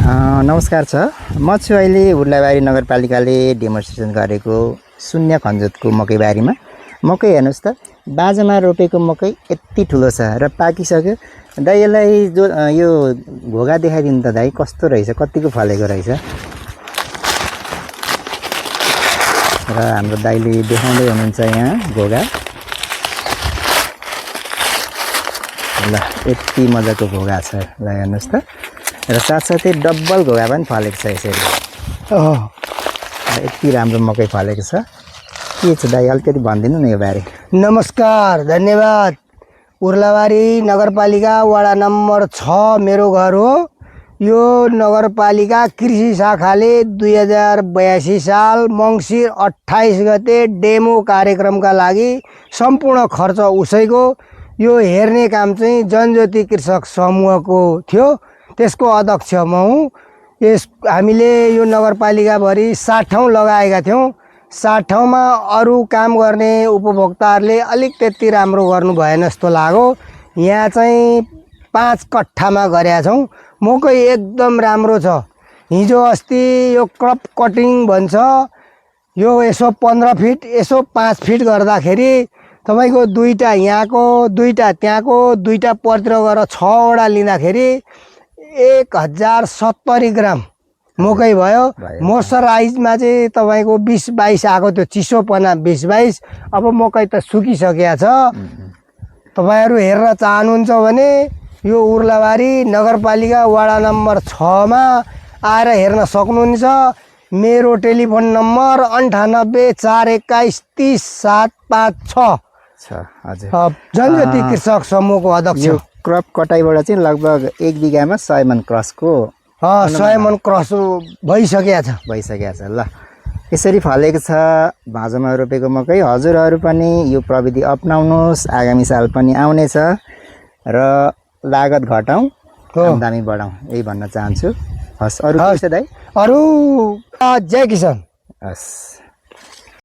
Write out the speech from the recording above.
नमस्कार छ। म छु अहिले उर्लाबारी नगरपालिकाले डेमोन्स्ट्रेसन गरेको शून्य खन्जोतको मकैबारीमा। मकै हेर्नुहोस् त, बाँझोमा रोपेको मकै यति ठुलो छ र पाकिसक्यो। दाइ यसलाई यो घोगा देखाइदिनु त दाइ, कस्तो रहेछ, कतिको फलेको रहेछ। र हाम्रो दाइले देखाउँदै हुनुहुन्छ यहाँ घोगा। ल यति मजाको घोगा छ, ल हेर्नुहोस् त। र साथसाथै डबल घोगा पनि फलेको छ यसरी। यति राम्रो मकै फलेको छ। के छ दाइ, अलिकति भनिदिनु न यो बारे। नमस्कार, धन्यवाद। उर्लाबारी नगरपालिका वडा नम्बर 6 मेरो घर हो। यो नगरपालिका कृषि शाखाले 2082 साल मङ्सिर 28 गते डेमो कार्यक्रमका लागि सम्पूर्ण खर्च उसैको। यो हेर्ने काम चाहिँ जनज्योति कृषक समूहको थियो, त्यसको अध्यक्ष म हुँ। हामीले यो नगरपालिकाभरि 60 ठाउँ लगाएका थियौँ। 60 ठाउँमा अरू काम गर्ने उपभोक्ताहरूले अलिक त्यति राम्रो गर्नु भएन जस्तो लाग्यो। यहाँ चाहिँ 5 कट्ठामा गरेका छौँ। मकै एकदम राम्रो छ। हिजो अस्ति यो क्रप कटिङ भन्छ, यो यसो 15 फिट यसो 5 फिट गर्दाखेरि तपाईँको दुईटा यहाँको दुईटा त्यहाँको दुईटा परतिर गएर 6 वटा लिँदाखेरि 1070 ग्राम मकै भयो। मोइस्चराइजमा चाहिँ तपाईँको 20-22 आएको, त्यो चिसोपना 20-22। अब मकै त सुकिसकेको छ। तपाईँहरू हेर्न चाहनुहुन्छ भने यो उर्लाबारी नगरपालिका वडा नम्बर 6 मा आएर हेर्न सक्नुहुन्छ। मेरो टेलिफोन नम्बर 98 421 30 756 छ। हजुर, जनज्योति कृषक समूहको अध्यक्ष। यो क्रप कटाइबाट चाहिँ लगभग 1 बिघामा 100 मन क्रसको 100 मन क्रस भइसकेको छ। ल यसरी फलेको छ भाँजोमा रोपेको मकै। हजुरहरू पनि यो प्रविधि अपनाउनुहोस्, आगामी साल पनि आउनेछ र लागत घटाउँ, आम्दानी बढाउँ, यही भन्न चाहन्छु। हस्, अरू के छ दाइ? अरू जय किसान। हस्।